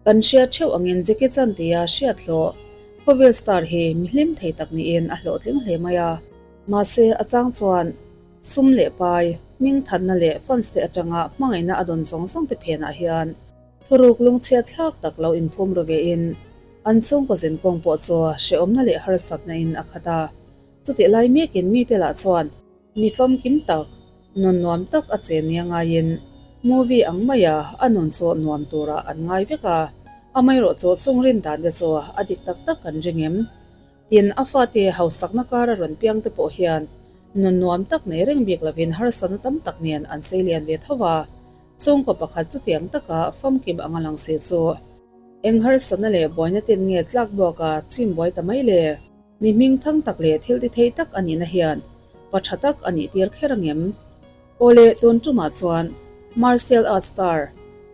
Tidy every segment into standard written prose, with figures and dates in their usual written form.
Kan hriat theuh angin Jackie Chan tia hriat hlawh khawvel star hi mi hlim thei tak niin a hlawhtling hle mai a. Mahse a chang chuan sum leh pai, hming thatna leh fans te atanga hmangaihna a dawn zawng zawng te phenah hian thuruk lungchhiat thlak tak lo inphum ru vein an chhungkaw zinkawng pawh chu hrehawmna leh harsatna in a khat a. Chutih lai mekin mite lah chuan Mi famkim tak, nun nuam tak a che nia ngaiin movie ang maia a nun chu nuam turah an ngai vek a, amaherawh chu chung rin dan te chu a dik tak tak kan ring em? Tin, a fate hausakna kara rawn piang te pawh hian nun nuam tak nei reng bik lovin harsatna tam tak nen an sei lian ve tho a, chhungkaw pakhat chutiang taka famkim anga lang si chu eng harsatna leh buaina ten nge tlak buaka chim buai ta mai le? Mi hming thang tak leh thil ti thei tak a nihna hian pa tha tak a nih tir kher angem? Awle, tun tumah chuan Martial Arts star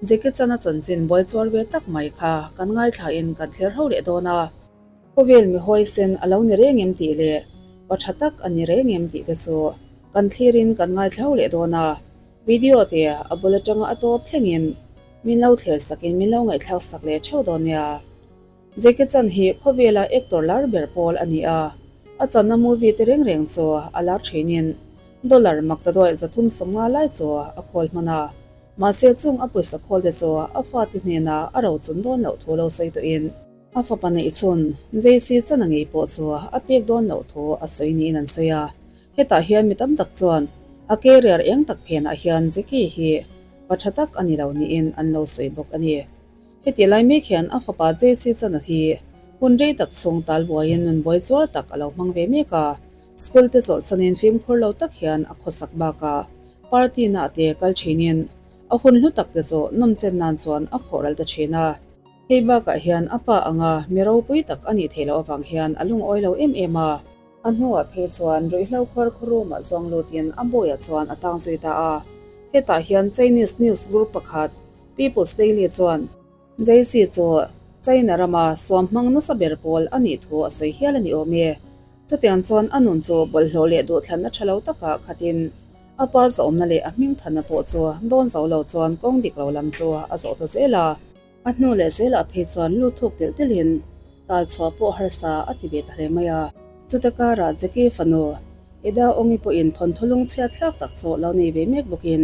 Jackie Chan-a chanchin buai chuar ve tak mai kha kan ngaithlain kan thler ho leh dawn a. Khawvel mi hawisen a lo ni reng em tih leh pa tha tak a ni reng em tih te chu kan thlirin kan ngaithla ho leh dawn a. Video te a bul atanga a tawp thlengin min lo thler sakin min lo ngaihthlak sak leh theuh dawn nia. Jackie Chan hi khawvela actor lar ber pawl a ni a, a channa movie te reng reng chu a lar thinin dollar mak ta duaih 350 lai chu a khawl hman a, mahse chung a pawisa khawl te chu a fate hnena a rochun dawn loh thu lo sawi tawhin a fapa neih chhun JC Chan a ngei pawh chu a pek dawn loh thu a sawi niin an sawi a, hetah hian mi tam tak chuan a career eng tak phenah hian Jackie hi pa tha tak a ni lo niin an lo sawi bawk a ni. Heti lai mek hian a fapa JC Chana hi hun rei tak chhung tal buaiin nun buai chuar tak a lo hmang ve mek a, school te chawlhsanin fimkhur lo tak hian a khawsak bakah party na te kal thinin a hun hlu tak te chu nawmchen nan chuan a khawh ral ta thin a. Hei bakah hian a pa anga mi ropui tak a nih theih loh avang hian a lungawi lo em em a. A hnuah phei chuan ruihhlo khuar khuarumah zawng lutin a bawiah chuan a tang zui ta a. Hetah hian Chinese news group pakhat People's Daily chuan Jay-Z chu China rama suam hmang nasa ber pawl a nih thu a sawi hial a ni awm e. Chutiang chuan a nun chu bawlhhlawh leh duhthlanna tha lo takah khatin a pa zawmna leh a hming thanna pawh chu dawn zo lo chuan kawng dik lo lam chu a zawh ta zel a. A hnu leh zelah phei chuan lu thuk telh telhin tal chhuah pawh harsa a ti ve ta hle mai a. Chuta karah Jackie fanu Eda Awngi pawhin thawnthaw lungchhiat thlak tak chu lo nei ve mek bawkin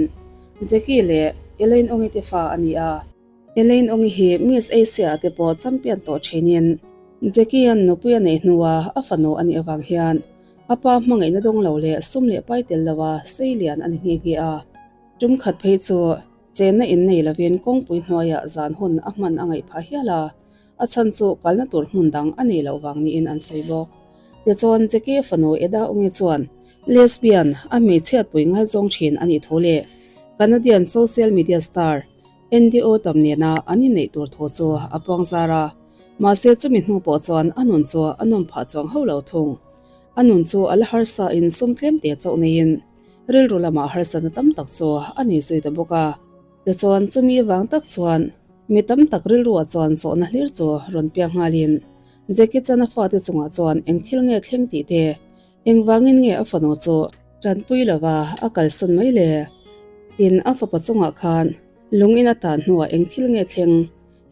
Jackie leh Elaine Awngi te fa a ni a. Elaine Awngi hi Miss Asia te pawh champion tawh thinin Jackie-a'n nupui a neih hnua a fanu a nih avang hian a pa hmangaihna dawng lo leh sum leh pai tel loa sei lian a ni nghe nghe a. Tum khat phei chu Chenna in nei lovin kawngpui hnuaiah zan hun a hman a ngaih phah hial a, a chhan chu kalna tur hmun dang a nei loh vang niin an sawi bawk. Tichuan, Jackie fanu Eda Ungi chuan lesbian a hmeichhiatpui ngaizawng thin a nih thu leh Canadian social media star Andy Autumn nena an inneih tur thu chu a puang zar a, mahse chumi hnu pawh chuan a nun chu a nawm phah chuang hauh lo thung. A nun chu a la harsa in sum tlem te chauh neiin Rilru lamah harsatna tam tak chu a nei zui ta bawk a. Tichuan, chumi vang tak chuan mi tam tak rilruah chuan zawhna hlir chu rawn piak nghalin Jackie Chan-a fate chungah chuan eng thil nge thleng tih te, engvangin nge a fanu chu tanpui lova a kalsan mai le? Tin, a fapa chungah khan lung in a tan hnuah eng thil nge thleng?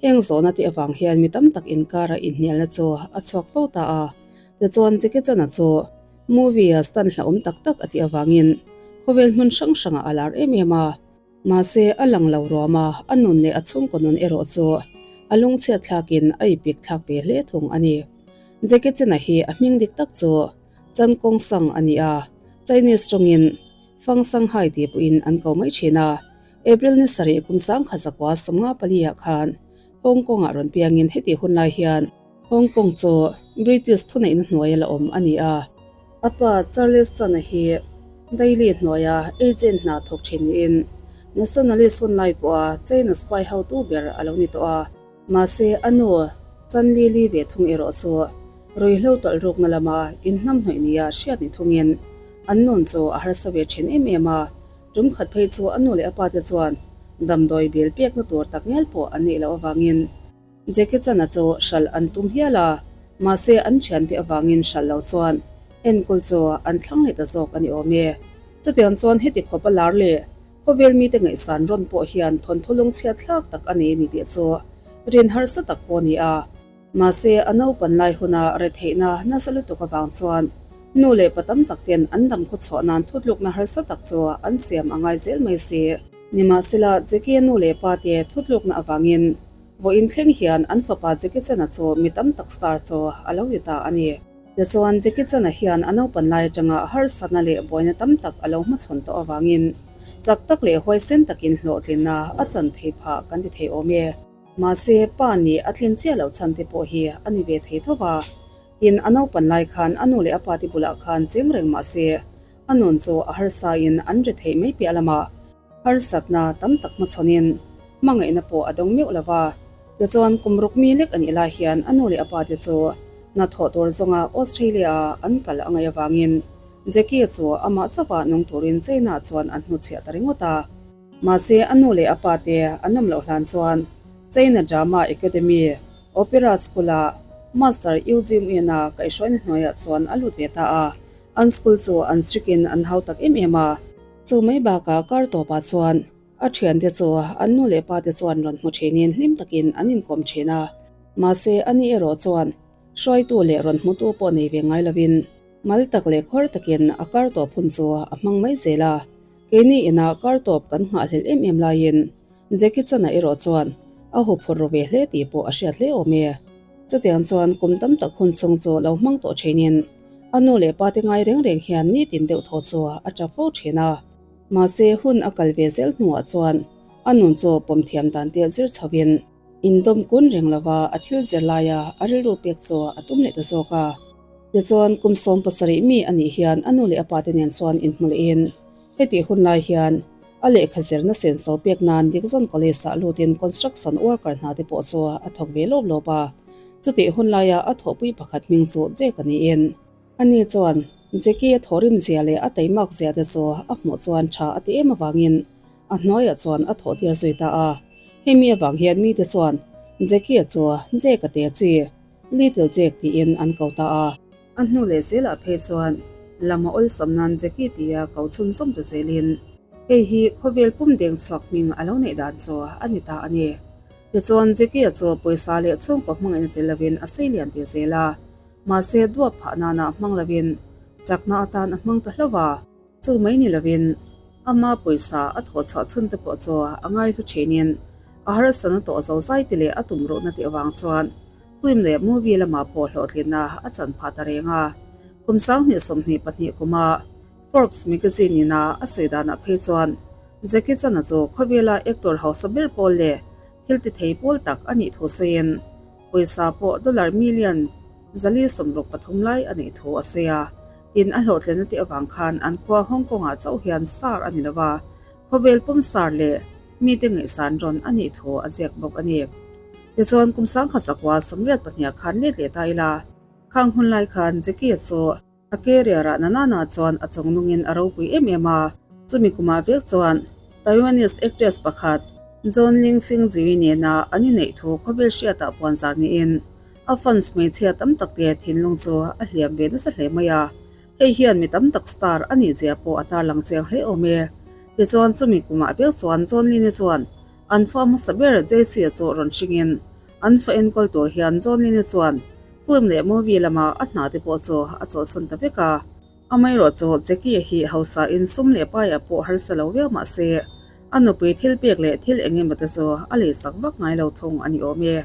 Heng zawhna te avang hian mi tam tak inkara inhnialna chu a chhuak fo ta a. Tichuan, Jackie Chan-a chu Movie-a stunt hlauhawm tak tak a tih avangin khawvel hmun hrang hrangah a lar em em a. Mahse, a lang lo ruam a, a nun leh a chhungkaw nun erawh chu a lungchhiat thlakin a ipik thlak ve hle thung a ni. Jackie Chan-a hi a hming dik tak chu Chan Kong Sang a ni a, Chinese tawngin Fang Sang Hai tih pawhin an ko mai thin a. April ni sarih kum 1954 ah khan Hong Kong-ah rawn piangin heti hun lai hian Hong Kong chu British thuneihna hnuaia la awm a ni a. A pa Charles Chan-a hi Daily hnuaia agent hna thawk thin niin Nationalist hun lai pawha China spy hotu ber a lo ni tawh a. Mahse, a nu Chan Li Li ve thung erawh chu ruihhlo tawlh rukna lama inhnamhnawih nia hriat ni thungin an nun chu a harsa ve thin em em a. Tum khat phei chu a nu leh a pa te chuan damdawi bil pekna tur tak ngial pawh an neih loh avangin Jackie Chan-a chu hralh an tum hial a, mahse an thiante avangin hralh lo chuan enkawl chu an thlang leh ta zawk a ni awm e. Chutiang chuan heti khawp a lar leh khawvel mite ngaihsan rawn pawh hian thawnthu lungchhiat thlak tak a nei a ni tih chu Rin harsa tak pawh a ni a. Mahse, a naupan lai huna retheihna nasa lutuk avang chuan nu leh pa tam tak ten an dam khawchhuah nan thutlukna harsa tak chu an siam a ngai zel mai si. Nimahsela, Jackie-a nu leh pa te thutlukna avangin vawiin thleng hian an fapa Jackie Chan-a chu mi tam tak star chu a lo ni ta a ni. Tichuan, Jackie Chan-a hian a naupan lai atanga harsatna leh buaina tam tak a lo hmachhawn tawh avangin chak tak leh huaisen takin hlawhtlinna a chan thei phah kan ti thei awm e. Mahse, pa nih a tlin chiah loh chhan te pawh hi a ni ve thei tho va. Tin, a naupan lai khan a nu leh a pa te bulah khan cheng reng mah se, a nun chu a harsain an ri theih mai piah lamah harsatna tam tak hmachhawnin hmangaihna pawh a dawng meuh lo va. Tichuan, kum ruk mi lek a nih lai hian a nu leh a pa te chu hnathawh tur zawnga Australia-a an kal a ngaih avangin Jackie chu amah chauha nung turin China chuan an hnuchhiah ta ringawt a. Mahse, a nu leh a pa te an awm loh hlan chuan China Drama Academy, Opera School-ah Master Yu Jim-in-a kaihhruaina hnuaiah chuan a lut ve ta a. An school chu an strict-in an hau tak em em a. Chu mai bakah kar tawpah chuan a thiante chu an nu leh pa te chuan rawn hmu thinin hlim takin an inkawm thin a. Mahse, ani erawh chuan hruaitu leh rawn hmutu pawh nei ve ngai lovin mal tak leh khawr takin a kar tawp hun chu a hmang mai zel a. Keini inah kar tawp kan nghahhlelh em em laiin Jackie Chan-a erawh chuan a huphurh ru ve hle tih pawh a hriat hle awm e. Chutiang chuan kum tam tak hun chhung chu lo hmang tawh thinin a nu leh pa te ngai reng reng hian nitin deuh thaw chu a tap fo thin a. Mahse hun a kal ve zel hnuah chuan a nun chu pawm thiam dan te zir chhoin indawm kun reng lova a thil zir laia a rilru pek chu a tum leh ta zawk a. Tichuan, kum 70 mi a nih hian a nu leh a pate nen chuan inhmu lehin hetih hun lai hian a lehkha zirna senso pek nan Dickson College-ah lutin construction worker hna te pawh chu a thawk ve lawp lawp a. Chutih hun laia a thawhpui pakhat hming chu Jack a niin. Ani chuan Jackie a thawhrim zia leh a teimak zia te chu a hmuh chuan tha a ti em avangin a hnuaiah chuan a thawh tir zui ta a. Hemi avang hian mite chuan Jackie-a chu Jack-a te chi Little Jack tiin an ko ta a. A hnu leh zelah phei chuan lam a awlsam nan Jackie tia ko chhunzawm ta zelin hei hi khawvel pum deng chhuak hming a lo neih dan chu a ni ta a ni. Tichuan Jackie-a chu pawisa leh chhungkaw hmangaihna tel lovin a sei lian ve zel a, mahse duap phah nana hmang lovin chakna atan a hmang ta hlauh a. Chu mai ni lovin ama pawisa a thawh chhuah chhun te pawh chu a ngaihlu thinin a harsatna tawh zo zai te leh a tum ruhna tih avang chuan film leh movie lamah pawh hlawhtlinna a chan phah ta reng a. Kum 2022 kuma Forbes magazine ina a sawi danah phei chuan Jackie Chan-a chu khawvela actor hausa ber pawl leh thil ti thei pawl tak a nih thu sawiin pawisa pawh dollar million 463 lai a neih thu a sawi a. Tin, a hlawhtlinna tih avang khan an khua Hong Kong-ah chauh hian sar a ni lo va, khawvel pum sar leh mite ngaihsan rawn a nih thu a ziak bawk a ni. Tichuan, kum 1982 khan let leh ta ila, khang hun lai khan Jackie-a chu a career-ah na nana chuan a chawng nungin a ropui em em a, chumi kumah vek chuan Taiwanese actress pakhat John Ling Fing-Jui nena an inneih thu khawvel hriatah puanzar niin A fans hmeichhia tam tak te thinlung chu a hliam ve nasa hle mai a, hei hian mi tam tak star a nih zia pawh a tarlang chiang hle awm e. Tichuan chumi kumah vek chuan John Lin-i chuan an fa hmasa ber Jaycee-a chu rawn hringin an fa enkawl tur hian John Lin-i chuan film leh movie lama a hna te pawh chu a chawlhsan ta vek a. Amaherawh chu Jackie-a hi hausa in sum leh paiah pawh harsa lo viau mah se, a nupui thil pek leh thil eng emaw te chu a leisak vak ngai lo thung a ni awm e.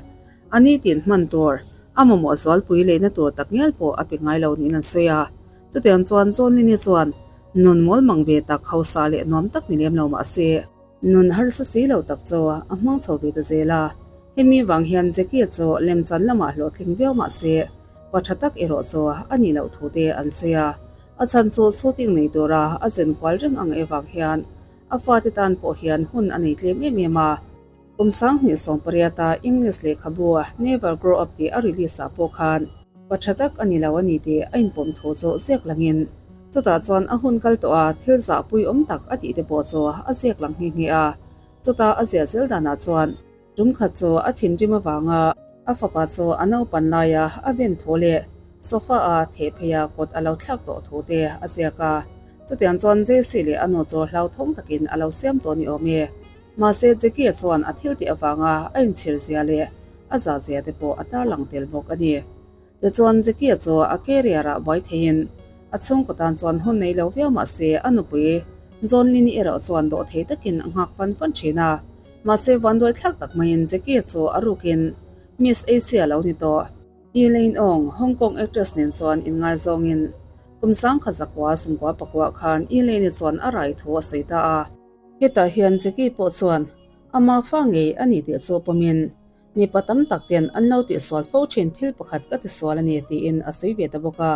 A ni tin hman tur, a mamawh zualpui leina tur tak ngial pawh a pe ngai lo niin an sawi a. Chutiang chuan John Lin-i chuan nun mawl mang ve tak, hausa leh nuam tak ni lem lo mah se, nun harsa si lo tak chu a hmang chho ve ta zel a. Hemi vang hian Jackie chu lemchan lamah hlawhtling viau mah se, pa tha tak erawh chu a nih loh thu te an sawi a. A chhan chu shooting nei tura a zen kual reng ang evang hian a fate tan pawh hian hun a nei tlem em em a. Kum 2018-a English lehkhabu Never Grow Up tih a release ah pawh khan pa tha tak a ni lo a ni tih a inpawm thu chu ziak langin chutah chuan a hun kal tawh a thil zahpui awm tak a tih te pawh chu a ziak lang nghe nghe a. Chutah a ziah zel danah chuan tum khat chu a thinrim avanga a fapa chu a naupan laia a ben thu leh sofa a theh phei a kawt a lo thlak tawh thu te a ziak a. Chutiang chuan Jaycee leh a nu chu hlauthawng takin a lo siam tawh ni awm e. Mahse, Jackie-a chuan a thil tih avanga a inchhir zia leh a zahzia te pawh a tarlang tel bawk a ni. Tichuan Jackie-a chu a career-ah buai theiin a chhungkaw tan chuan hun nei lo viau mah se a nupui John Lin-i erawh chuan dawh thei takin a nghak fan fan thin a. Mahse vanduai thlak tak maiin Jackie-a chu a rukin Miss Asia lo ni tawh. Elaine Ong, Hong Kong actress nen chuan inngaizawngin kum sangkhat zakua sumkua pakua khan Elaine-i chuan a rai thu a sawi ta a. Hetah hian Jackie pawh chuan ama fa ngei a ni tih chu pawmin mipa tam tak ten an lo tihsual fo thin thil pakhat ka tisual a ni tiin a sawi ve ta bawk a.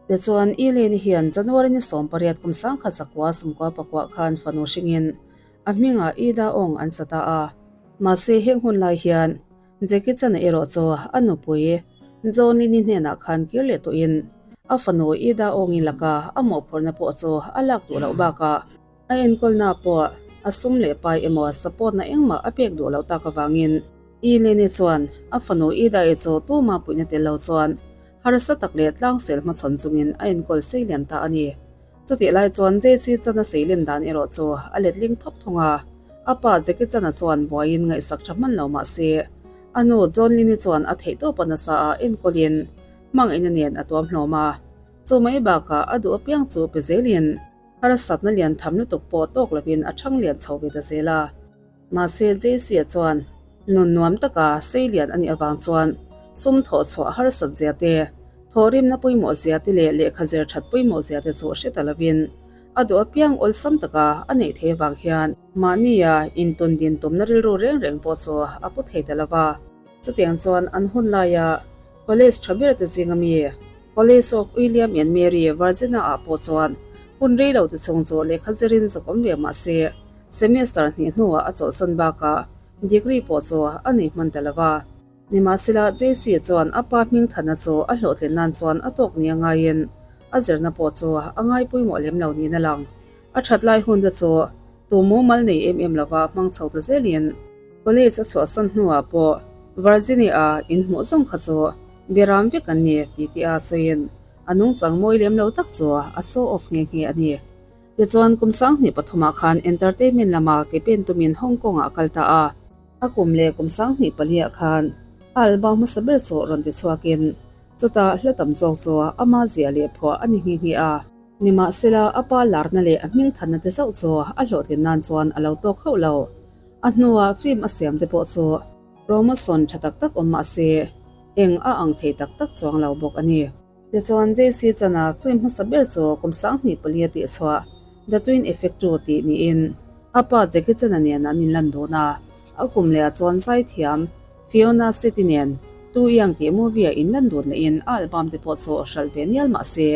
Tichuan Elaine-i hian January ni 18 kum sangkhat zakua sumkua pakua khan fanu hringin a hmingah Ida Ong an sa ta a. Mahse heng hun lai hian Jackie Chan erawh chu a nupui John Lin-i hnenah khan kir leh tawhin a fanu Ida Awngi laka a mawhphurhna pawh chu a lak duh loh bakah a enkawlna pawh a sum leh pai emaw support na engmah a pek duh loh tak avangin E Lin-i chuan a fanu Ida-i chu tuma puihna tel lo chuan harsa tak leh tlangsel hmachhawn chungin a enkawl sei lian ta a ni. Chutih lai chuan JC Chan-a seilin dan erawh chu a letling thawk thung a, a pa Jackie Chan-a chuan buaiin ngaihsak tha hman lo mah se, a nu John Lin-i chuan a theihtawpa nasa a enkawlin hmangaihna nen a tuam hlawm a. Chu mai bakah a duh apiang chu pe zelin harsatna lian tham lutuk pawh tawk lovin a thang lian chho ve ta zel a. Mahse JC-a chuan nun nuam taka seilian a nih avang chuan sum thawh chhuah harsat zia te, thawhrimna pawimawh zia te leh lehkha zir that pawimawh zia te chu hre ta lovin a duh apiang awlsam taka a neih thei avang hian mahnia intawn din tumna rilru reng reng pawh chu a pu thei ta lo va. Chutiang chuan an hun laia college tha ber te zinga mi College of William and Mary, Virginia-ah pawh chuan hun rei lo te chhung chu lehkha zirin zawk awm ve mah se, Semester hnih hnuah a chawlhsan bakah degree pawh chu a nei hman ta lo va. Nimahsela, JC chuan a pa hming thanna chu a hlawhtlin nan chuan a tawk nia ngaiin a zirna pawh chu a ngai pawimawh lem lo niin a lang. A that lai hun te chu tu mumal nei em em lova hmang chho ta zelin college a chhuahsan hnuah pawh Virginia-a inhmuh zawng kha chu biaram vek an ni tih tih a sawiin a nungchang mawi lem lo tak chu a show off nghe nghe a ni. Tichuan kum 2003ah khan entertainment lama ke pen tumin Hong Kong-ah a kal ta a. A kum leh kum 2004ah khan a album hmasa ber chu rawn ti chhuakin chutah hla tam zawk chu ama ziah leh phuah a ni nghe nghe a. Nimahsela a pa larna leh a hming thanna te zauh chu a hlawhtlin nan chuan a lo tawk hauh lo. A hnuah film a siam te pawh chu promotion tha tak tak awm mahse eng a ang thei tak tak chuang lo bawk a ni. Tichuan JC Chan-a film hmasa ber chu kum 2004 a tihchhuah The Twin Effect 2 tih niin a pa Jackie Chan-a nen an inlan dun a, a kum lehah chuan zaithiam Fiona City nen Too Young tih movie-a inlan dun lehin a album te pawh chu hralh ve nial mah se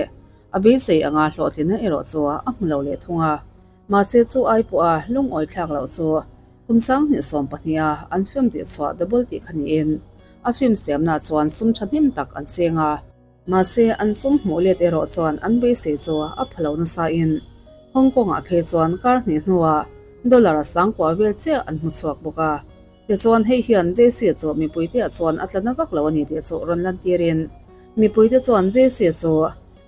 a beisei anga hlawhtlinna erawh chu a hmu lo leh thung a. Mahse chu ai pawha lungawi thlak loh chu kum 2012-a an film tihchhuah Double tih kha niin a film siamna chuan sum thahnem tak an seng a. Mahse an sum hmuh let erawh chuan an beisei chu a pha lo nasain Hong Kong-ah phei chuan kar hnih hnuah dollar a sang kuah vel chiah an hmu chhuak bawk a. Tichuan hei hian JC chu mipuiteah chuan a tla na vak lo a ni tih chu rawn lantirin mipuite chuan JC chu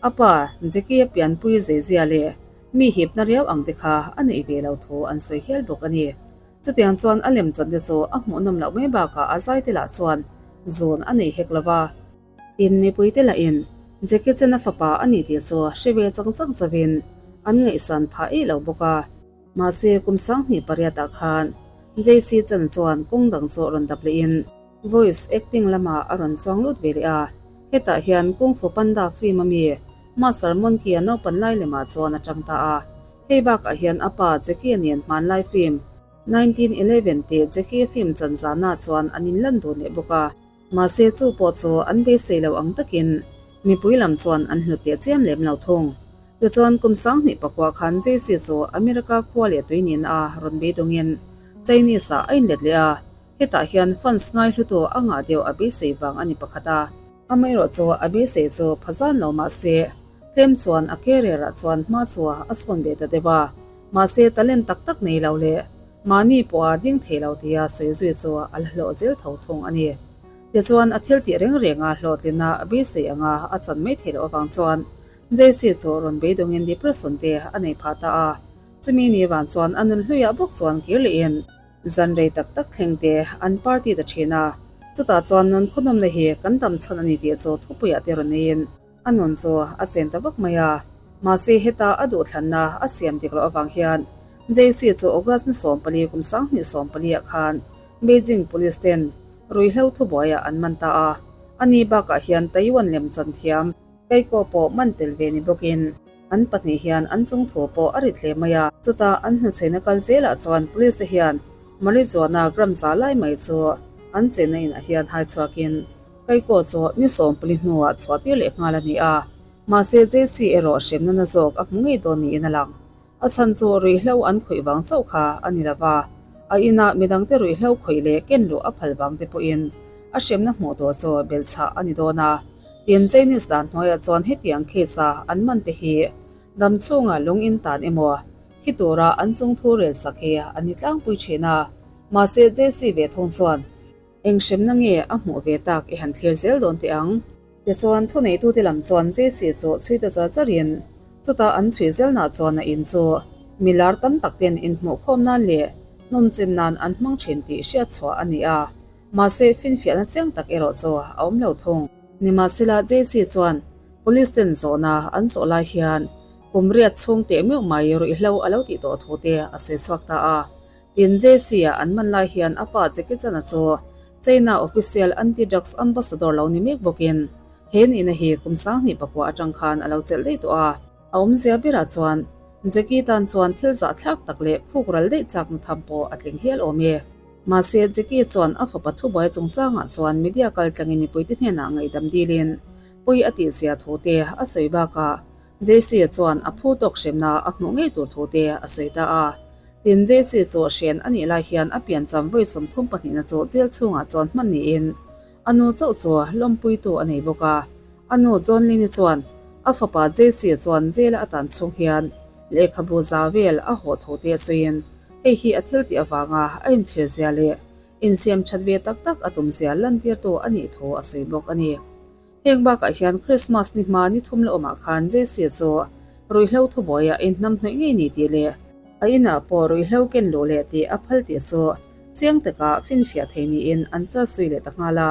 a pa Jackie-a pianpui zeizia leh mi hipna riau ang te kha a neih ve lo thu an sawi hial bawk a ni. Chutiang chuan a lemchan te chu a hmuhnawm loh mai bakah a zai te lah chuan zun a nei hek lo va. Tin mipui te lahin Jackie Chan-a fapa a ni tih chu hre ve chang chang chauhin an ngaihsan phah eih lo bawk a. Mahse kum 2008 ah khan JC Chan chuan kawng dang chu rawn dap lehin voice acting lamah a rawn chuang lut ve leh a. Hetah hian Kung Fu Panda film a mi Master Monkey-a naupan lai lemah chuan a tang ta a. Hei bakah hian a pa Jackie-a nen hmanlai film 1911 tih Jackie-a film chan zana chuan an inlan dun leh bawk a. Mahse chu pawh chu an beisei lo ang takin mipui lam chuan an hlut teh chiam lem lo thung. Tichuan kum 2009 khan JC chu America khua leh tui nihna a rawn beidawngin Chinese-ah a inlet leh a, hetah hian fans ngaihlutu a ngah deuh a beisei vang a ni pakhat a. Amaherawh chu a beisei chu pha zan lo mahse tlem chuan a career-ah chuan hma chu a sawn ve ta deuh a, mahse talent tak tak nei lo leh mahni pawha ding thei lo tia sawi zui chu a la hlawh zel tho thung a ni. Tichuan a thil tih reng renga hlawhtlina a beisei anga a chan mai thei loh avang chuan JC chu rawn beidawngin depression te a nei phah ta a, chumi ni van chuan a nun hluiah bawk chuan kir lehin, Zan rei tak tak thleng te an party ta thin a. Chutah chuan nun khawnawmna hi kan dam chhan a ni tih chu thupuiah te rawn neiin a nun chu a chen ta vak mai a. Mahse heta a duhthlanna a siam dik loh avang hian JC chu August ni 14 kum 2014 ah khan Beijing Police ten ruihhlo thubuaiah an man ta a. Ani bakah hian Taiwan lemchan thiam Keiko pawh man tel ve ni bawkin an pahnih hian an chung thu pawh a rit hle mai a. Chutah an hnuchhuina kal zelah chuan Police te hian Marijuana gram za lai mai chu an chenna inah hian hai chhuakin Keiko chu ni 14 hnuah chhuah tir leh nghal a ni a. Mahse JC erawh hremna na zawk a hmu ngei dawn niin a lang. A chhan chu ruihhlo an khawih vang chauh kha a ni lova, a inah midangte ruihhlo khawih leh ken luh a phal vang te pawhin a hremna hmuh tur chu belchhah a ni dawn a. Tin, Chinese dan hnuaiah chuan hetiang case a an man te hi dam chhunga lung in tan emaw thi tura an chungthu rel sak hi a ni tlangpui thin a. Mahse, JC ve thung chuan Eng hremna nge a hmuh ve tak i han thlir zel dawn teh ang? Tichuan, thuneitute lam chuan JC chu chhui ta char charin, chutah an chhui zelnah chuan a in chu mi lar tam tak ten inhmuhkhawm nan leh nawmchin nan an hmang thin tih hriat chhuah a ni a. Mahse, finfiahna chiang tak erawh chu a awm lo thung. Nimahsela, JC chuan Police ten zawhna an zawh lai hian kum riat chhung teh meuh mai ruihhlo a lo tih tawh thu te a sawi chhuak ta a. Tin, JC-a an man lai hian a pa Jackie Chan-a chu China official anti-drugs ambassador lo ni mek bawkin he nihna hi kum 2009 atang khan a lo chelh daih tawh a. A awmzia berah chuan Jackie tan chuan thil zahthlak tak leh khuk ral daih chakna tham pawh a tling hial awm e. Mahse, Jackie chuan a fapa thubuai chungchangah chuan media kaltlangin mipuite hnenah ngaihdam dilin pawi a tihzia thu te a sawi bakah JC chuan a phu tawk hremna a hmuh ngei tur thu te a sawi ta a. Tin, JC chu hren a nih lai hian a piancham vawi 32 na chu jail chhungah chuan hman niin a nu chauh chu lawmpuitu a nei bawk a. A nu John Lin-i chuan a fapa JC chuan jail-a a tan chhung hian lehkhabu za vel a haw thu te a sawiin hei hi a thil tih avanga a inchhir zia leh insiam that ve tak tak a tum zia lantirtu a nih thu a sawi bawk a ni. Heng bakah hian Christmas ni hma ni thum la awmah khan JC chu ruihhlo thubuaiah a inhnam hnawih ngei ni tih leh a inah pawh ruihhlo ken luh leh tih a phal tih chu chiang takah finfiah thei niin an char zui leh ta nghal a.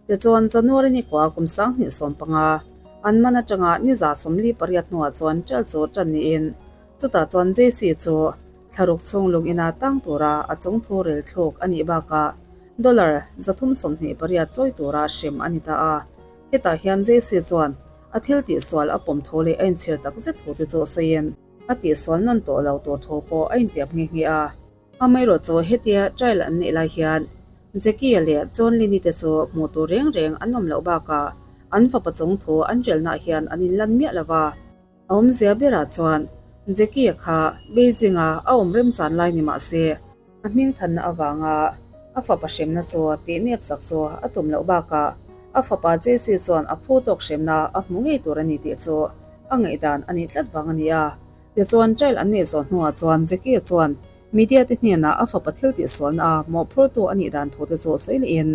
Tichuan January ni kua kum 2015 an man atanga ni 48 hnuah chuan ṭel chu ṭan niin chutah chuan JC chu thlaruk chhung lung ina tang tura a chung thu rel thluk a nih bakah Dollar 328 chawi tura hrem a ni ta a. Hetah hian JC chuan a thil tihsual a pawm thu leh a inchhir tak zet thu te chu sawiin a tihsual nawn tawh lo tur thu pawh a intiam nghe nghe a. Amaherawhchu hetia trial an neih lai hian Jackie-a leh John Lin-i te chu hmuh tur reng reng an awm loh bakah an fapa chung thu an relnaah hian an inlan miah lo va. A awmzia berah chuan Jackie-a kha Beijing-a a awm remchan lai ni mah se, a hmingthanna avanga a fapa hremna chu tih nep sak chu a tum loh bakah a fapa JC chuan a phu tawk hremna a hmu ngei tur a ni tih chu a ngaihdan a nih tlat vang a ni a. Tichuan, trial an neih zawh hnuah chuan Jackie-a chuan media te hnenah a fapa thil tihsualna a mawhphurtu a nih dan thu te chu sawi lehin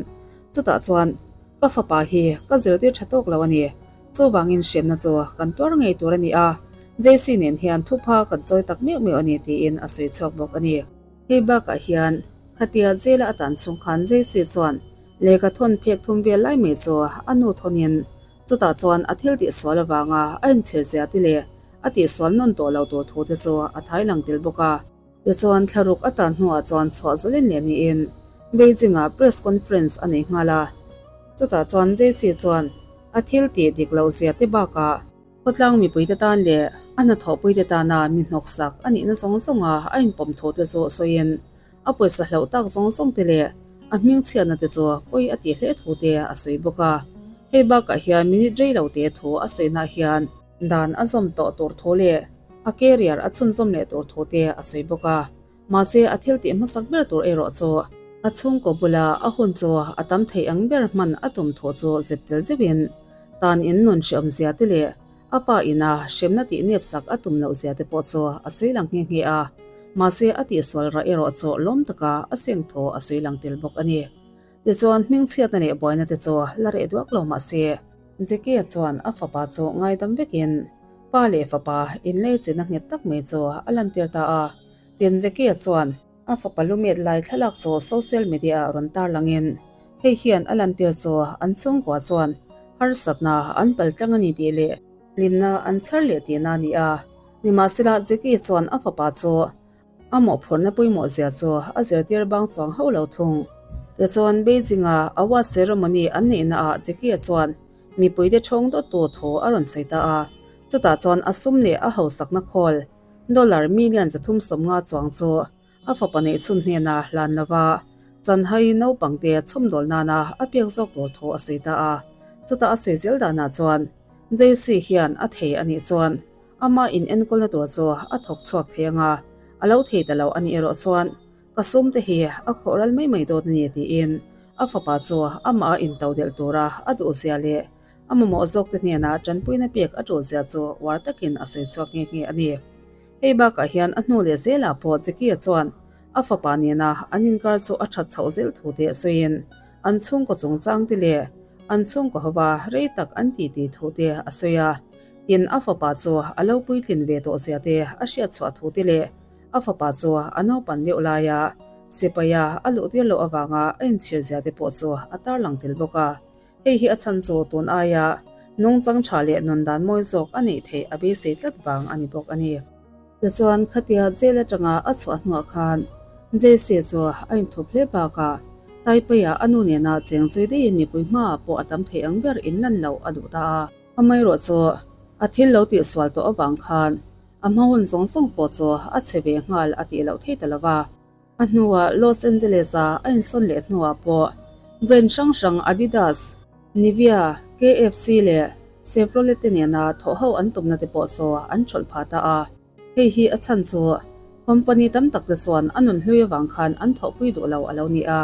chutah chuan Ka fapa hi ka zirtir tha tawk lo a ni. Chuvangin hremna chu kan tuar ngei tur a ni a, JC nen hian thupha kan chawi tak meuh meuh a ni tiin a sawi chhuak bawk a ni. Hei bakah hian khatia jail-a a tan chhung khan JC chuan lehkha thawn phek thum vel lai mai chu a nu thawnin chutah chuan a thil tihsual avanga a inchhir zia te leh a tihsual nawn tawh lo tur thu te chu a thai lang tel bawk a. Tichuan thlaruk a tan hnuah chuan chhuah zalin leh niin Beijing-ah press conference a nei nghal a. Chutah chuan JC chuan a thil tih dik loh zia te bakah khawtlang mipuite tan leh a hnathawhpuite tana mi hnawksak a nihna zawng zawnga a inpawm thu te chu sawiin a pawisa hlauh tak zawng zawng te leh a hmingchhiatna te chu pawi a tih hle thu te a sawi bawk a. Hei bakah hian minute rei lo te thu a sawinaah hian Dan a zawm tawh tur thu leh a career a chhunzawm leh tur thu te a sawi bawk a. Mahse, a thil tih hmasak ber tur erawh chu a chhungkaw bula a hun chu a tam theih ang ber hman a tum thu chu zep tel zeuhin tan in nun hreawm zia te leh a pa ina hremna tih nep sak a tum loh zia te pawh chu a sawi lang nghe nghe a. Mahse, a tihsual rah erawh chu lawm taka a seng thu a sawi lang tel bawk a ni. Tichuan, hmingchhiatna leh buaina te chu la reh duak lo mah se, Jackie-a chuan a fapa chu ngaidam vekin pa leh fapa inleichina nghet tak mai chu a lantir ta a. Tin, Jackie-a chuan a fapa lumet lai thlalak chu social media-ah rawn tarlangin, Hei hian a lantir chu an chhungkua chuan harsatna an paltlang a ni tih leh hlimna an chhar leh tihna a ni a. Nimahsela Jackie chuan a fapa chu a mawhphurhna pawimawh zia chu a zirtir bang chuang hauh lo thung. Tichuan Beijing-a award ceremony an neihnaah Jackie chuan mipuite thawng dawttu thu a rawn sawi ta a. Chutah chuan a sum leh a hausakna khawl dollar million 350 chuang chu a fapa neih chhun hnena hlan lova chanhai naupangte chhawmdawl nana a pek zawk tur thu a sawi ta a. Chutah a sawi zel danah chuan JC hian a thei a nih chuan ama in enkawlna tur chu a thawk chhuak thei anga a lo thei ta lo a nih erawh chuan ka sum te hi a khawh ral mai mai dawn a ni tiin a fapa chu amah a into delh tura a duhzia leh a mamawh zawk te hnena tanpuina pek a tulzia chu uar takin a sawi chhuak nghe nghe a ni. Hei bakah hian a hnu leh zelah pawh Jackie-a chuan a fapa nena an inkar chu a that chhoh zel thu te a sawiin an chhungkaw chungchang te leh an chhungkaw hova rei tak an titi thu te a sawi a. Tin, a fapa chu a lo puitlin ve tawh zia te a hriat chhuah thu te leh a fapa chu a naupan deuh laia sipaia a luh tir loh avanga a inchhir zia te pawh chu a tarlang tel bawk a. Hei hi a chhan chu tun aia nungchang tha leh nun dan mawi zawk a neih theih a beisei tlat vang a ni bawk a ni. Tichuan khatia jail atanga a chhuah hnuah khan JC chu a inthup hle bakah Taipei-ah a nu nena cheng zui daihin mipui hmaah pawh a tam thei ang ber inlan loh a duh ta a. Amaherawh chu a thil lo tihsual tawh avang khan a hma hun zawng zawng pawh chu a chhe ve nghal a tih loh thei ta lo va. A hnuah Los Angeles-a a insawn leh hnuah pawh brand hrang hrang Adidas, Nivea, KFC leh Chevrolet te nena thawh ho an tumna te pawh chu an ṭhawlh phah ta a. Hei hi a chhan chu company tam tak te chuan a nun hlui avang khan an thawhpui duh lo a lo ni a.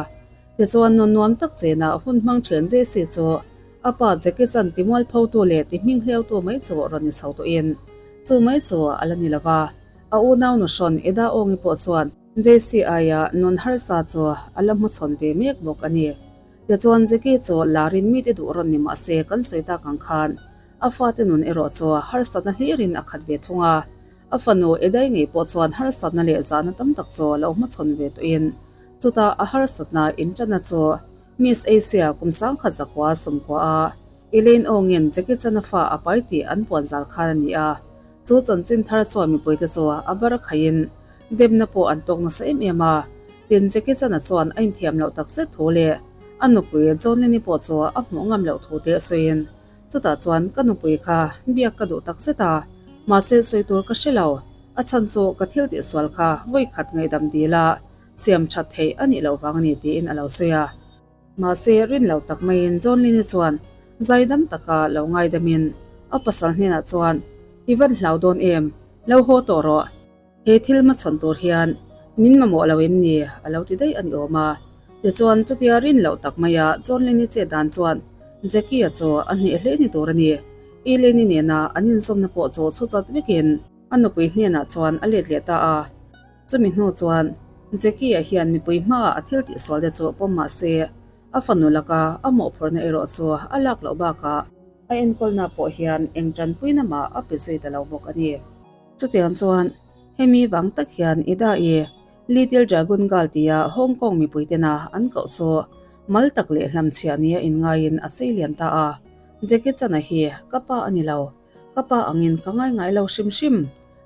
Tichuan nun nuam tak chena hun hmang ṭhian Jesse chu a pa Jackie Chan timualphotu leh tihminghleutu mai chu rawn ni chho tawhin chu mai chu a la ni lo va. A unau nuhrawn Eda Awngi pawh chuan JC aia nun harsa chu a la hmachhawn ve mek bawk a ni. Tichuan Jackie chu larin mite duh rawn ni mah se kan sawi tak ang khan a fate nun erawh chu harsatna hlirin a khat ve thung a. A fanu Edai ngei pawh chuan harsatna leh zahna tam tak chu a lo hmachhawn ve tawhin chutah a harsatna inṭanna chu Miss Asia kum 1990 a Elaine Ongin Jackie Chan-a fa a pai tih an puanzar khan a ni a. Chu chanchin thar chuan mipuite chu a bar khaihin demna pawh an tawk nasa em em a. Tin, Jackie Chan-a chuan a inthiam loh tak zet thu leh a nupui John Lenny pawh chu a hmuh ngam loh thu te a sawiin, Chutah chuan ka nupui kha biak ka duh tak zet a, mahse sawi tur ka hre lo. A chhan chu ka thil tihsual kha vawi khat ngaihdam dil a siam that theih a nih loh vang a ni tiin a lo sawi a. Mahse, rin lo tak maiin John Lin-i chuan zaidam taka lo ngaidamin a pasal hnenah chuan, I van hlau dawn em? Lo haw tawh rawh. He thil hmachhawn tur hian min mamawh lo em ni? a lo ti daih a ni awm a. Tichuan, chutia rin loh tak maia John Lin-i chet dan chuan Jackie-a chu a hneh hle ni tur a ni. Elaine-i nena an inzawmna pawh chu chhu chat vekin a nupui hnenah chuan a let leh ta a. Chumi hnu chuan Jackie-a hian mipui hmaah a thil tihsual te chu pawm mah se, a fanu laka a mawhphurhna erawh chu a lak loh bakah a enkawlna pawh hian eng tanpuina mah a pe zui ta lo bawk a ni. Chutiang chuan hemi vang tak hian Ida-i Little Dragon Girl tia Hong Kong mipui tena an koh chu mal tak leh hlamchhiah nia inngaiin a sei lian ta a, Jackie Chan-a hi ka pa a ni lo, ka pa angin ka ngai ngai lo hrim hrim.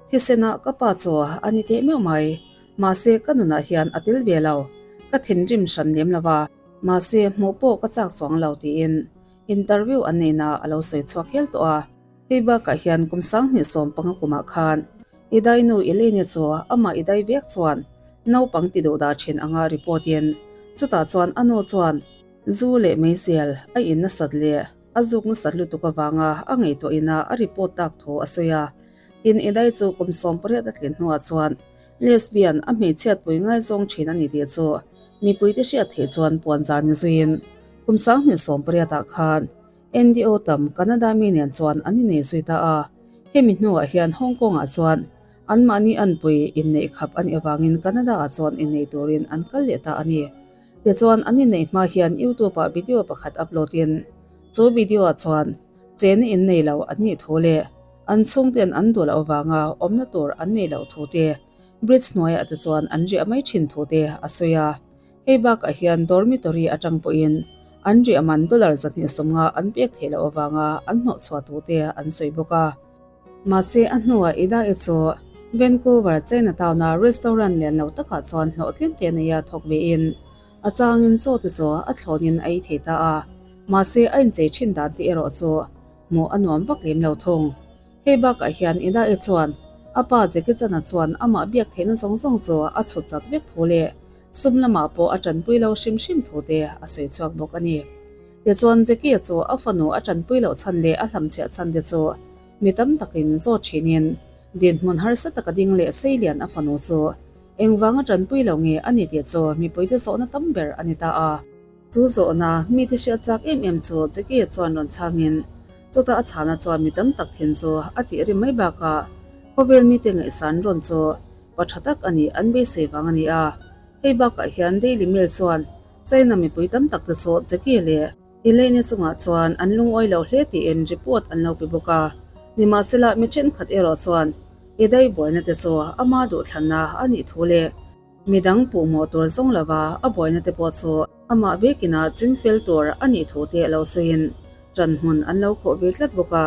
Thisenah ka pa chu a ni teh meuh mai. Mahse ka nunah hian a tel ve lo. Ka thinrim hran lem lo va. Mahse hmuh pawh ka chak chuang lo tiin interview an neihna a lo sawi chhuak hial tawh a. Hei bakah hian kum 2015 kumah khan i dainu Elaine chu amah i dai vek chuan naupang ti duh dah thin anga report in chutah chuan a nu chuan zu leh meizial a in nasat leh a zuk nasat lutuk avanga a ngaihtuah ina a report tak thu a sawi a. Tin, Edai chu kum 18 a tlin hnuah chuan lesbian a hmeichhiatpui ngaizawng thin a ni tih chu mipuite hriat theih chuan puanzar ni zuiin kum 2018 ah khan NDO tam Canada mi nen chuan an innei zui ta a. Hemi hnuah hian Hong Kong ah chuan anmahni anpui inneih khap a nih avangin Canada ah chuan innei turin an kal leh ta a ni. Tichuan an inneih hma hian YouTube ah video pakhat upload in chu video ah chuan chena innei lo an nih thu leh an chhungten an duh loh avanga awmna tur an nei loh thu te, bridge hnuaiah te chuan an riah mai thin thu te a sawi a. Hei bakah hian dormitory atang pawhin an riah man dollar 250 an pek theih loh avanga an hnawhchhuah tur te an sawi bawk a. Mahse a hnuah Ida-i chu Vancouver Chinatown-a restaurant lian lo takah chuan hlawhtling te neia thawk vein a changin chaw te chu a thlawnin a ei thei ta a, mahse a inchei thin dan te erawh chu hmuh a nuam vak lem lo thung. Hei bakah hian Ida-i chuan a pa Jackie Chan-a chuan amah biak theihna zawng zawng chu a chhut chak vek thu leh sum lamah pawh a tanpui lo hrim hrim thu te a sawi chhuak bawk a ni. Tichuan Jackie-a chu a fanu a tanpui loh chhan leh a hlamchhiah chhan te chu mi tam takin zawt thinin dinhmun harsa taka ding leh seilian a fanu chu engvanga tanpui lo nge a ni tih chu mipuite zawhna tam ber a ni ta a. Chu zawhna mite hriat chak em em chu Jackie-a chuan rawn chhangin chutah a chhana chuan mi tam tak thin chu a tih rim mai bakah khawvel mite ngaihsan rawn chu pa tha tak a nih an beisei vang a ni a. Hei bakah hian Daily Mail chuan China mipui tam tak te chu Jackie leh Elaine chungah chuan an lungawi lo hle tiin report an lo pe bawk a. Nimahsela mi thenkhat erawh chuan i dai buaina te chu ama duhthlanna a nih thu leh midang puhmawh tur zawng lova a buaina te pawh chu amah vekinah chingfel tur a nih thu te lo sawiin ṭan hmun an lo khawh ve tlat bawk a.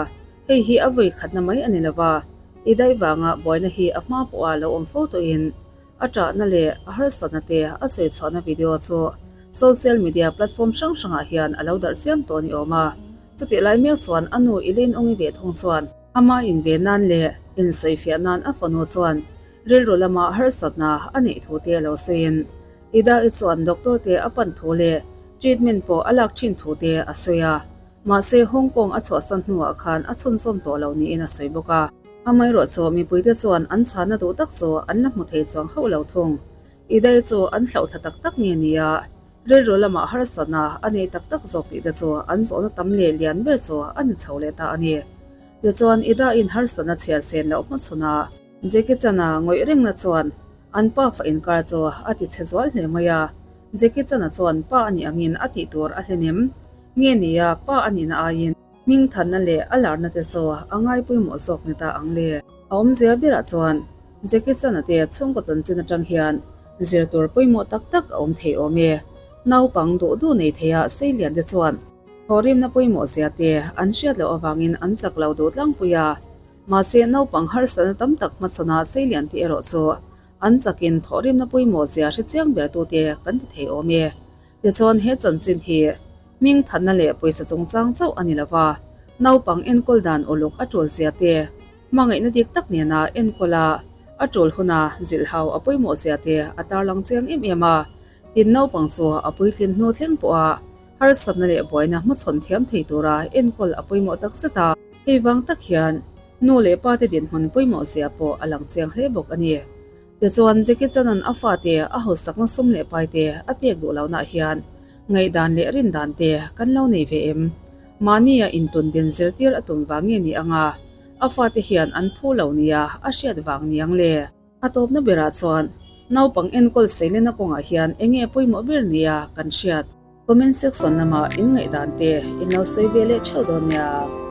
Hei hi a vawi khatna mai a ni lova, i dai vanga buaina hi a hma pawha lo awm fo tawhin A ṭahna leh a harsatna te a sawi chhuahna video chu social media platform hrang hrangah hian a lo darh chiam tawh a ni awm a. Chutih lai mek chuan a nu Elaine Ong-i ve thung chuan ama inve nan leh insawifiah nan a fanu chuan rilru lama harsatna a neih thu te lo sawiin Ida-i chuan doctor te a pan thu leh treatment pawh a lak thin thu te a sawi a. Mahse Hong Kong a chhuahsan hnuah khan a chhunzawm tawh lo niin a sawi bawk a. Amaherawh chu mipuite chuan an chhana duh tak chu an la hmu thei chuang hauh lo thung. Idai chu an thlauhthla tak tak nge nia, rilru lamah harsatna a nei tak tak zawk tih te chu an zawhna tam leh lian ber chu a ni chho leh ta a ni. Tichuan Idaiin harsatna chhiar sen loh hmachhuna Jackie Chan-a ngawih rengna chuan an pa fa inkar chu a ti chhe zual hle mai a. Jackie Chan-a chuan pa a nih angin a tih tur a hlenem nge nia pa a nihna aiin Hmingthanna leh a larna te chu a ngai pawimawh zawk ni ta ang le. A awmzia berah chuan Jackie Chan-a te chhungkaw chanchin atang hian zir tur pawimawh tak tak a awm thei awm e. Naupang duh duh nei theia seilian te chuan thawhrimna pawimawh zia te an hriat loh avangin an chak lo duh tlangpui a. Mahse naupang harsatna tam tak hmachhawnah seilian te erawh chu an chakin thawhrimna pawimawh zia hre chiang ber tute kan ti thei awm e. Tichuan he chanchin hi hmingthanna leh pawisa chungchang chauh a ni lova, naupang enkawl dan uluk a tul zia te, hmangaihna dik tak nena enkawl a, a tul huna zilhhau a pawimawh zia te a tarlang chiang em em a. Tin naupang chu a puitlin hnu thleng pawha harsatna leh buaina hmachhawn thiam thei tura enkawl a pawimawh takzet a. Hei vang tak hian nu leh pa te dinhmun pawimawh zia pawh a lang chiang hle bawk a ni. Tichuan, Jackie Chan-a'n a fate a hausakna sum leh paite a pek duh lohnaah hian ngaihdan leh rindan te kan lo nei ve em? Mahnia intun din zirtir a tum vang nge ni anga a fate hian an phu lo nia a hriat vang niang le? A tawpna berah chuan naupang enkawl seilena kawngah hian enge pawimawh ber nia kan hriat? Comment section lamah in ngaihdan te in lo sawi ve leh theuh dawn nia.